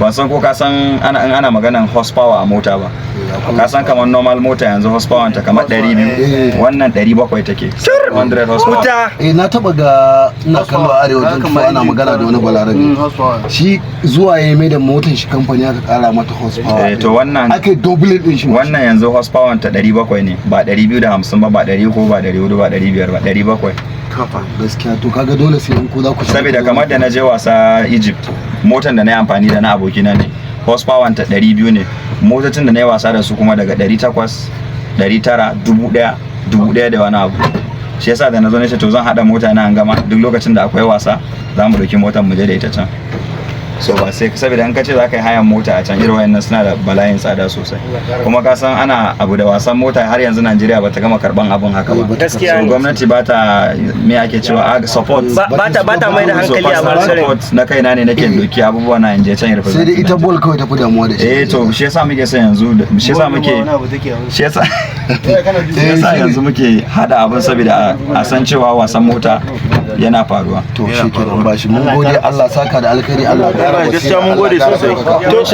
Ban san ko ka san ana in ana maganan horsepower a mota ba. Ka san kamar normal mota yanzu horsepower ta kamar 200, wannan 700 take, 100 horsepower. Wuta. Eh, na taba ga ina kallo a Arewa 24 ana magana da wani Balarabe. Shi zuwa ya mai da motar shi kamfani, aka kara mata horsepower. Eh, to wannan aka yi double din shi. Wannan yanzu horsepower ta 700 ne, ba 250 ba, ba 300 ba, 400 ba, 500 ba, 700. Gaskiya, to kaga dole sai in ku za ku shiga. Saboda kamar da na je wasa Egypt, motan da na yi amfani da na abokina ne, horsepower ta 200 ne. Motocin da na yi wasa da su kuma daga 800, 900, 1000, 1000 da wani abu. Shi yasa da na zo na ce to zan hada mota na, an gama, duk lokacin da akwai wasa za mu dauki motar mu je da ita can. So ba sai, saboda in ka ce za ka yi hayan mota a can, irin wayannan suna da bala'in tsada sosai. Kuma ka san ana abu da wasan mota, har yanzu Najeriya ba ta gama karban abun haka ba. Gaskiya So ne. gwamnati ba ta, me ake cewa, support. Ba ta mai da So hankali a personal bangaren. support na kaina ne nake doki abubuwa na in je can. Sai dai ita ball kawai tafi damuwa da shi. Eh, to shi yasa muke son yanzu, shi yasa muke shi yasa yanzu muke hada abin, saboda a san cewa wasan mota yana faruwa. To shi kenan, ba shi mun gode. Allah saka da alkhairi, Allah ya kara Gaskiya mun gode basira, Allah ya kara sosai. ɗaukaka. To.